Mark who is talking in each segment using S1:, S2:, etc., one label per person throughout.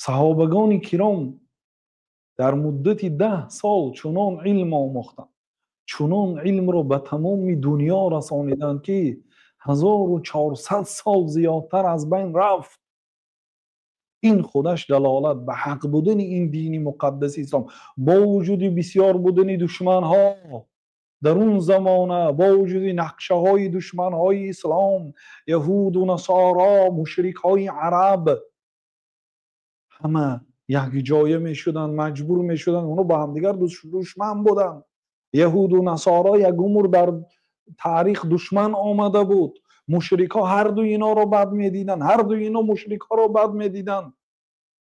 S1: Саҳобагони киром дар муддати 10 сол чунон илм омӯхтанд, чунон илмро ба тамоми дунё расониданд, ки 1400 сол зиёдтар аз байн рафт. Ин худаш далолат ба ҳақ будани ин дини муқаддаси ислом, бо вуҷуди бисёр будани душманҳо дар он замона, бо вуҷуди нақшаҳои душманҳои ислом, яҳуду насоро, мушрикҳои араб, ҳама якҷоя мешуданд, маҷбур мешуданд, онҳо ба ҳамдигар душман буданд. Яҳуду насоро як умр дар таърих душман омада буд. Мушрикҳо ҳар ду инҳоро бад медиданд, ҳар ду инҳо мушрикҳоро бад медиданд.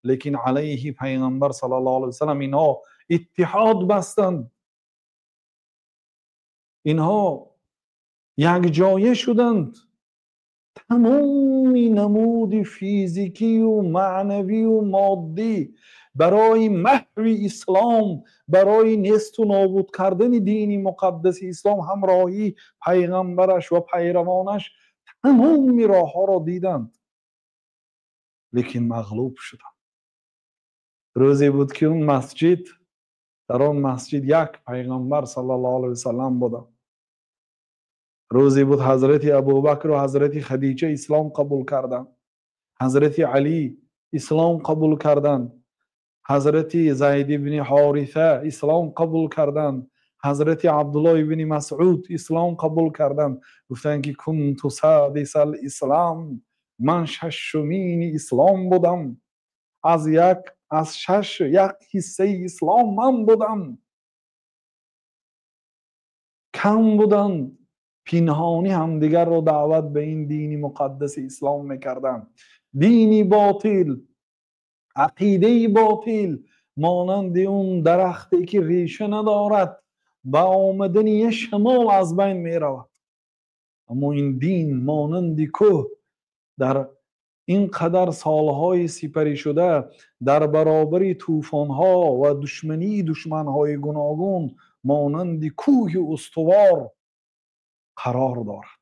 S1: Лекин алайҳи пайғамбар саллаллоҳу алайҳи васаллам инҳо иттиҳод бастанд, инҳо якҷоя шуданд. Тамоми намуди физикию маънавию моддӣ барои маҳви ислом, барои несту нобуд кардани дини муқаддаси ислом ҳамроҳии пайғамбараш ва пайравонаш тамоми роҳҳоро диданд, лекин мағлуб шуданд. Рӯзе буд, ки он масҷид, дар он масҷид як пайғамбар саллаллоҳу алайҳи васаллам буданд. Рӯзе буд, ҳазрати Абубакр ва ҳазрати Хадича ислом қабул карданд, ҳазрати Алӣ ислом қабул карданд, ҳазрати Зайд ибни Ҳориса ислом қабул карданд, ҳазрати Абдуллоҳ ибни Масъуд ислом қабул карданд. Гуфтанд, ки кунту садисал ислам, ман шашумини ислом будам, аз як аз шаш як ҳиссаи ислом ман будам. Кам буданд, пинҳонӣ ҳамдигарро даъват ба ин дини муқаддаси ислом мекарданд. Дини ботил, ақидаи ботил монанди он дарахте ки реша надорад, ба омадани як шамол аз байн меравад. Аммо ин дин монанди кӯҳ дар ин қадар солҳои сипаришуда дар баробари тӯфонҳо ва душмании душманҳои гуногун монанди кӯҳи устувор қарор дорад.